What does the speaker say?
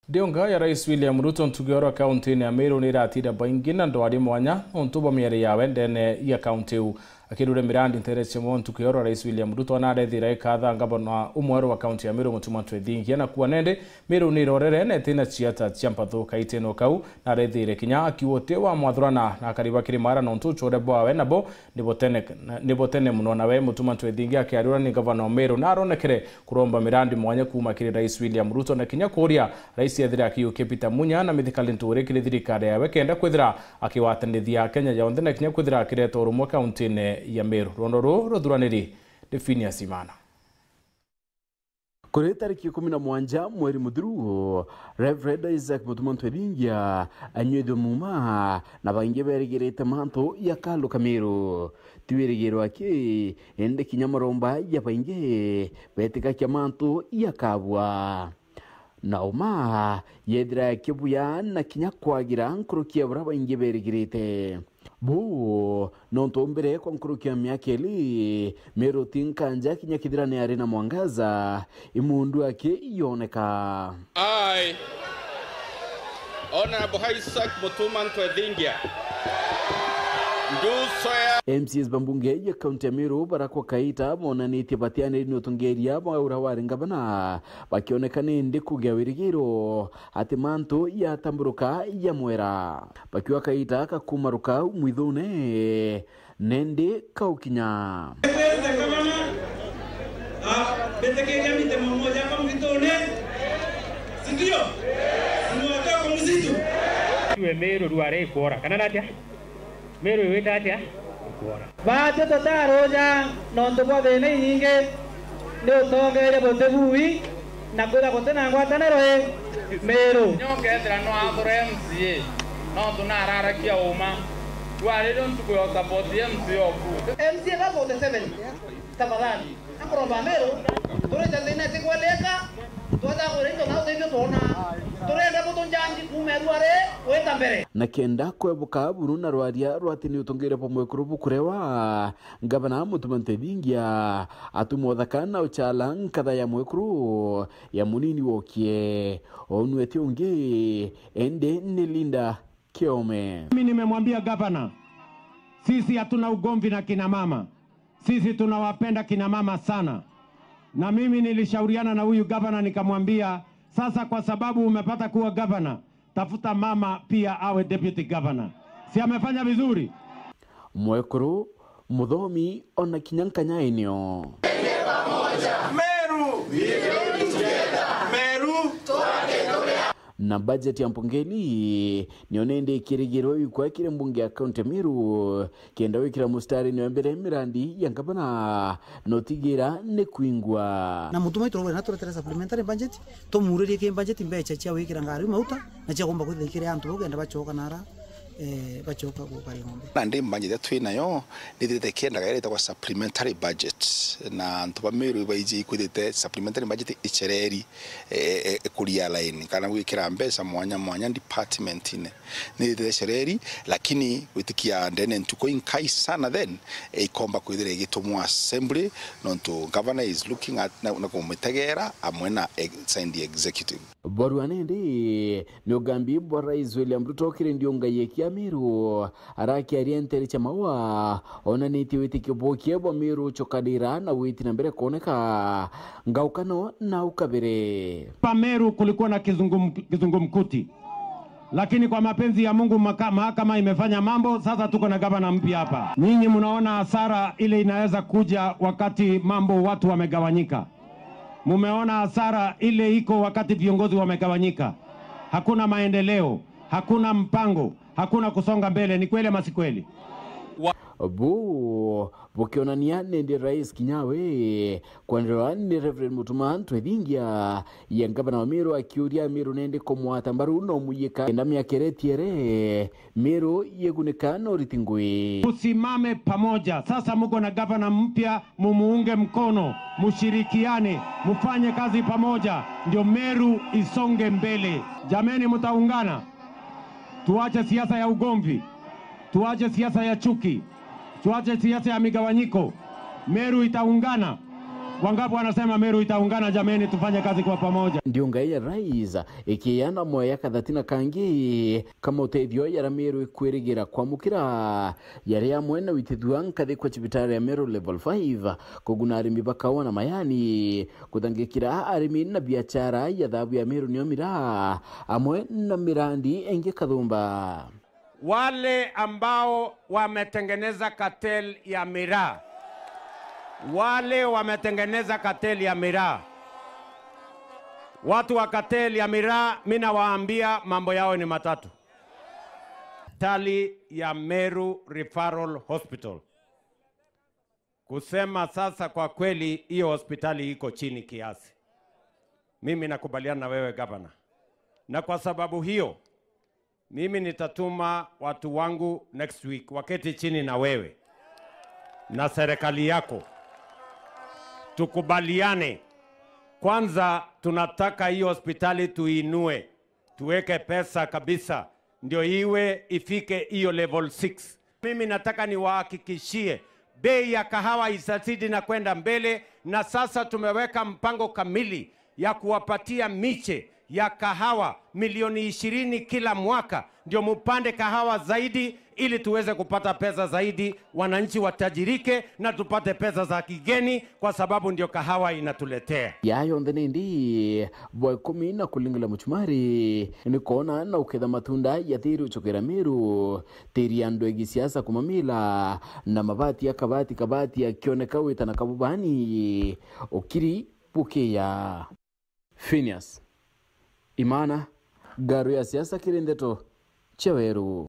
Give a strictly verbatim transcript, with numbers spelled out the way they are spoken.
Ndionga ya Rais William Ruto ntuku ya oro kaunti-ini ya Meru ni iratinda baingi na ndwari mwanya nontu bwa miari yawe ndene ya kaunti iu. Akirure mirandi ntere cia mwa ntuku ya oro, Rais William Ruto narethira ikatha ngavana umweru wa kaunti ya Meru, Mutuma Ntwethingia, na kuwa nende Meru ni irorere na itina ciata cia mpathu kaitino kau, narethire kinya akiuga uti wa mwathurana na akari ba Kirimara nontu uchore bwawe nabo ni botene, ni botene muno. Nawe Mutuma Ntwethingia akiariura ni ngavana wa Meru na aronekere kuromba mirandi mwanya kuuma kiri Rais William Ruto na kinya kuria Rais ethire akiukia Peter Munya na mithikali nturi kiri thirikari yawe kenda kwithira akigwatanithia Kenya yonthe na kinya kwithira akireta urumwe kaunti-ini ya Meru. Rwondo ruu ruthuraniri ni Phineas Imana. Kuri tariki ikumi na mwanja mweri muthiru, Reverend Isaac Mutuma Ntwethingia anyuithue muuma na baingi berigirite mantu ya kalu ka Meru. Ti wirigiro aki, indi kinya maromba ya baingi betikakia mantu ya kabua. Na uma yethira ya kibuya na kinya kwagira nkuruki ya buria baingi berigirite. Buu nontu mbere kwa nkuruki ya miaka ili, Meru ti nkanja kinya kithira ni ari na mwangaza, imundu aki iyoneka. I, Honorable Isaac Mutuma Ntwethingia, do swear. M C As ba mbunge ya kaunti ya Meru barakwa kaita bonanitie batianiri ni utongeria bwa uria wari ngavana, bakioneka nindi kugia wirigiro ati mantu yatamburuka ya mwera. Bakiuga kaita ka kumaruka mwithune, nindi kaukinya. Gavana, ah, betekeria mite mamoja hapa msituni. Si ndio? Si ni watu wako msitu? Iwe Meru rware ikwora, kana natia? Meru iwite atia? Ikwora. Baatwi tutaruja nontu bwa thina inyingi, ni utongeeria buti bui, na kwithira guti na ngwataniro i Meru. Nyongethira no athure M C A, nontu nararakia uma. Rwari ru ntuku ya support M C A oku. M C A ba forty seven, tafadhali. Akoromba Meru, turite thina tigweleka, twethagwira into na uteithio twona. Turenda butunjanji kuuma rwari gwita mbere. Na kenda kwebuka buru na rwaria rwati ni utongeria bwa mwekuru bukurewa, Ngavana Mutuma Ntwethingia atumwa uthaka na uchala nkatha ya mwekuru ya munini wokie. Ounweti ungi, ende ni Linda Kiome. Mimi nimemwambia gavana, sisi hatuna ugomvi na kina mama. Sisi tunawapenda kina mama sana. Na mimi nilishauriana na huyu gavana nikamwambia, sasa kwa sababu umepata kuwa gavana, tafuta mama pia awe deputy governor. Si amefanya vizuri? Mwekuru, muthomi, ona kinya nkanyainio. Meru! Meru! Na budget ya mpungeni niyo nindi ikirigirwo ikwa kiri mbunge ya kaunti ya Meru, kenda wikira mustarini wa mbere mirandi ya ngavana, notigira ni kwingwa. Na Mutuma turauga na turetere supplementary budget, tumuuririe ki budget mbecha cia wikira ngari mauta, na cia kumba kwithira ikiri antu bau kenda bacoka nara, eh, bacoka gukari ng'ombe. Na ndi budget iria twi nayo, nithirite kiendaga iria itagwa supplementary budget, na antu ba Meru baiji ikwithite supplementary budget icereri, e, e, e, kuria line, kana gwikira mbeca mwanya mwanya department-ine. Ni ithire cereri, lakini gwitikia ndene ntuku inkai sana then, e, ikomba kwithira igitumwa assembly, nontu governor is looking at na, na kumitegeera amwe na e, sign the executive. Borua nindi ni ugambi bwa Rais William Ruto kiri ndiunga yeki ya Meru, arakiaria ntere cia maua, onanitie witikio bwokie bwa Meru ucokanira na witi na mbere kwoneka ngaukano na ukabere. Pa Meru kulikuwa na kizungum-, kizungumkuti. Lakini kwa mapenzi ya Mungu maka-, mahakama imefanya mambo, sasa tuko na gavana mpya hapa. Nyinyi mnaona hasara ile inaweza kuja wakati mambo watu wamegawanyika. Mumeona hasara ile iko wakati viongozi wamegawanyika. Hakuna maendeleo, hakuna mpango, hakuna kusonga mbele. Ni kweli ama si kweli? Bu bukionania nindi Rais kinya we kwenderwa ni Reverend Mutuma Ntwethingia ya ngavana wa Meru akiuria Meru nindi kumwata mbaru no muyika kenda miaka iria itiere Meru yegunika na uriti ngui. Tusimame pamoja. Sasa muko na gavana mpya, mumuunge mkono, mushirikiane, mufanye kazi pamoja, ndio Meru isonge mbele. Jameni, mtaungana? Tuache siasa ya ugomvi, tuache siasa ya chuki, tuache siasa ya migawanyiko. Meru itaungana. Wangapi wanasema Meru itaungana? Jameni, tufanye kazi kwa pamoja. Ndiunga ya rais ikiana moya kathatina kangi kama utethio yara Meru ikwirigira kwamukira yari amwe na witithua nkathi kwa cibitari ya Meru Level five, kuguna arimi ba kaua na mayani, kuthangikira arimi na biachara ya thabu ya Meru nio miraa, amwe na mirandi ingi kathumba. Wale ambao wametengeneza cartel ya miraa, wale wametengeneza cartel ya miraa, watu wa cartel ya miraa, mi nawaambia mambo yao ni matatu. Hospitali ya Meru Referral Hospital, kusema sasa kwa kweli, hiyo hospitali iko chini kiasi. Mimi nakubaliana na wewe gavana, na kwa sababu hiyo mimi nitatuma watu wangu next week waketi chini na wewe na serikali yako, tukubaliane. Kwanza tunataka hiyo hospitali tuinue, tuweke pesa kabisa, ndio iwe ifike hiyo level six. Mimi nataka niwahakikishie, bei ya kahawa itazidi na kwenda mbele, na sasa tumeweka mpango kamili ya kuwapatia miche ya kahawa milioni ishirini kila mwaka, ndio mupande kahawa zaidi, ili tuweze kupata pesa zaidi, wananchi watajirike na tupate pesa za kigeni, kwa sababu ndio kahawa inatuletea. Ya yonthe nindi bwa ikumi na kulingila muchumari, ni kona na uketha matunda ya thiri uchokera Meru, tiri ya ndwegi siasa kumamila, na mabati ya kabati kabati akioneka witana kabubani, ukiri bukiya. Phineas Imana, ngaru ya siasa kiri ndeto cia Weru.